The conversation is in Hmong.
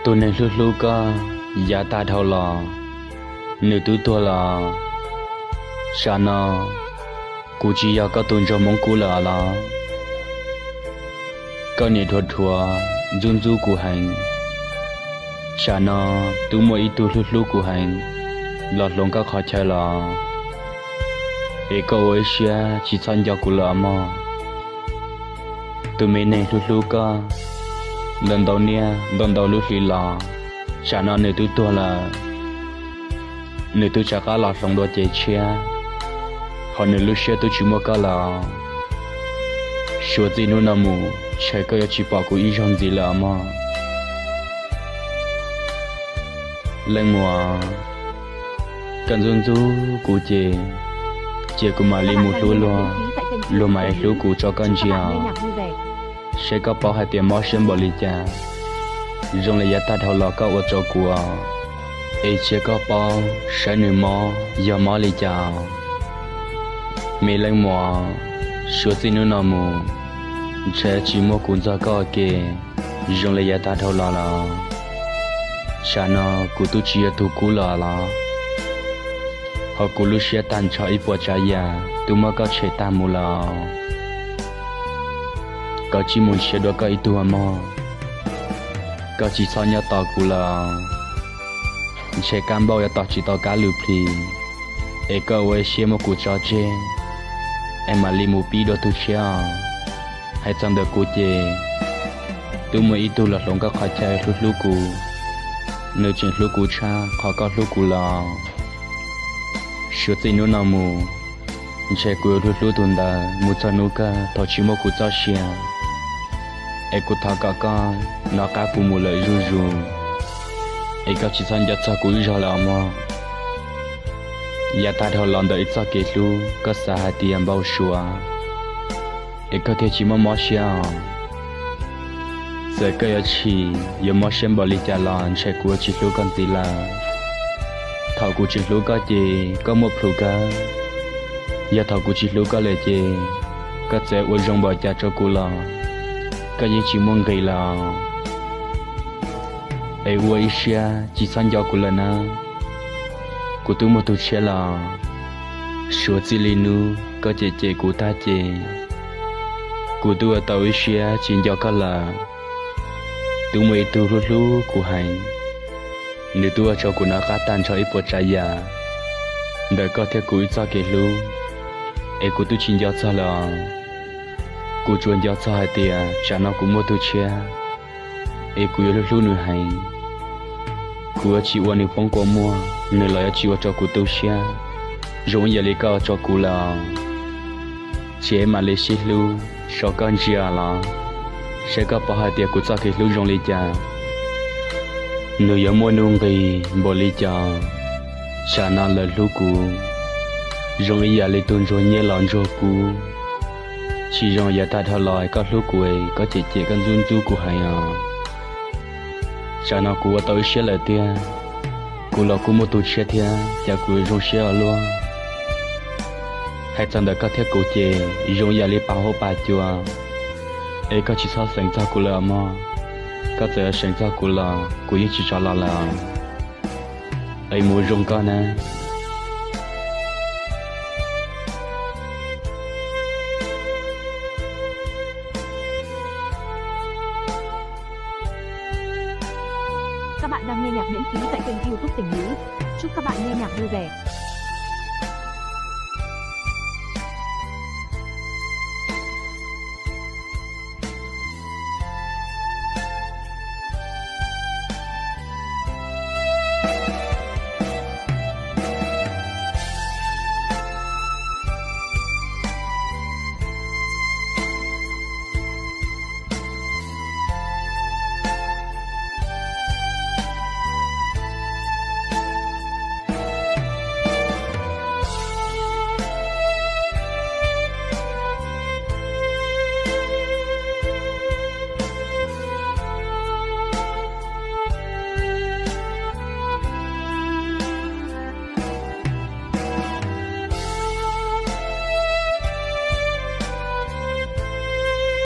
Tus neeg hlub hlub koj yav tag dhau los, nws twb tuag lawm. Tsam no kuv tsis yog koj tus ntsuag Hmoob Kub lawm los? Koj niaj dhuav dhuav ntxub ntxub kuv heev. Tsam no twb muaj ib tug hlub hlub kuv heev los hloov koj qhov chaw los, es koj ua ib siab tsis txhob nco kuv lawm mog. Tus me neeg hlub hlub koj ntau ntau niaj ntau ntau lub hli los, tsam no nws twb tuag lawm. Nws twb rov qab los hloov dua cev tshiab, ho nws lub siab twb tsis muaj koj lawm. Suav txij hnub no mus ntshe koj yuav tsis pom kuv ib zaug ntxiv lawm mog. Leej muam, koj ntxub ntxub kuv ces, ces kuv mam li mus hlub luag, luag mam li hlub kuv tso koj ntsia. Saib koj paub hais tias mob siab npaum li cas, zoo li yav tag dhau los koj ua rau kuv, es cia koj paub saib nws mob yog mob li cas. Me leej muam, suav txij hnub no mus ntshe tsis muaj kuv ntxog koj ua ke zoo li yav tag dhau los lawm. Tsam no kuv twb tsis yog tus Kub lawm los, ho kuv lub siab tag nrho ib puas tsav yam twb muab koj tshem tag mus lawm. Koj cia li mus nrhiav dua koj ib tug mog. Koj tsis txhob nyob tos kuv lawm. Ntshe kab npauj yuav tos tsis tau kab lwm plhis, es koj ua ib siab muab kuv tso tseg, es mam li mus pib dua tus tshiab os. Hais txog ntawm kuv ces, twb muaj ib tug los hloov koj qhov chaw hlub hlub kuv, nws tseem hlub kuv tshaj qhov koj hlub kuv lawm. Suav txij hnub no mus, ntshe kuv yuav hlub hlub tus ntawd mus txog hnub kawg thaum tsis muaj kuv txoj sia. Es kuv thov kom koj nov qab kuv mus lawm zuj zus, es koj tsis txhob nco txog kuv ib zaug lawm mog. Yav tag dhau los ntawm ib txoj kev hlub koj xav hais tias npau suav, es koj thiaj tsis muaj mob siab os. Txawm koj yuav chim yuav mob siab npaum li cas los ntshe kuv yuav tsis hlub koj ntxiv lawm. Thaum kuv tseem hlub koj ces koj muaj plhus kawg. Yog thaum kuv tsis hlub koj lawm ces koj txawm ua zoo npaum cas rau kuv los koj yeej tsis muaj nqis lawm. Es ua ib siab tsis txhob nco kuv lawm nawb. Kuv twb muaj tus tshiab lawm. Suav txij li hnub koj cem cem kuv tag ces, kuv twb ua tau ib siab tsis nco koj lawm. Twb muaj ib tug hlub hlub kuv heev, nws twb ua rau kuv nov qab tag nrho ib puas tsav yam ntawm koj thiab kuv ib txoj kev hlub, es kuv twb tsis nco txog lawm. Kuv tsuas nco txog hais tias tsam no kuv muaj tus tshiab, es kuv yuav hlub hlub nws heev. Kuv yuav tsis ua nws poob kua muag, nws los yuav tsis ua rau kuv tu siab zoo ib yam li koj ua rau kuv lawm. Ces mam li sib hlub, so koj ntsia los saib koj paub hais tias kuv txoj kev hlub zoo li cas, nws yuav muaj nuj nqis npaum li cas. Tsam no lawv hlub kuv zoo ib yam li tus ntsuag nyiaj los ntsuag kub, tsis zoo yav tag dhau los koj hlub kuv, koj cem cem koj ntxub ntxub kuv heev os. Tsam no kuv ua tau ib siab lawm tiag, kuv los kuj muaj tus tshiab thiab, cas kuv zoo siab ua luaj. Hais txog ntawm koj thiab kuv ces zoo yam li pas huab pas cua, es koj tsis txhob xeev txog kuv lawm mog. Koj txawm yuav xeev txog kuv los kuv yeej tsis rov los lawm. Es mus zoo koj nawb. Các bạn đang nghe nhạc miễn phí tại kênh YouTube Tình Ngữ. Chúc các bạn nghe nhạc vui vẻ.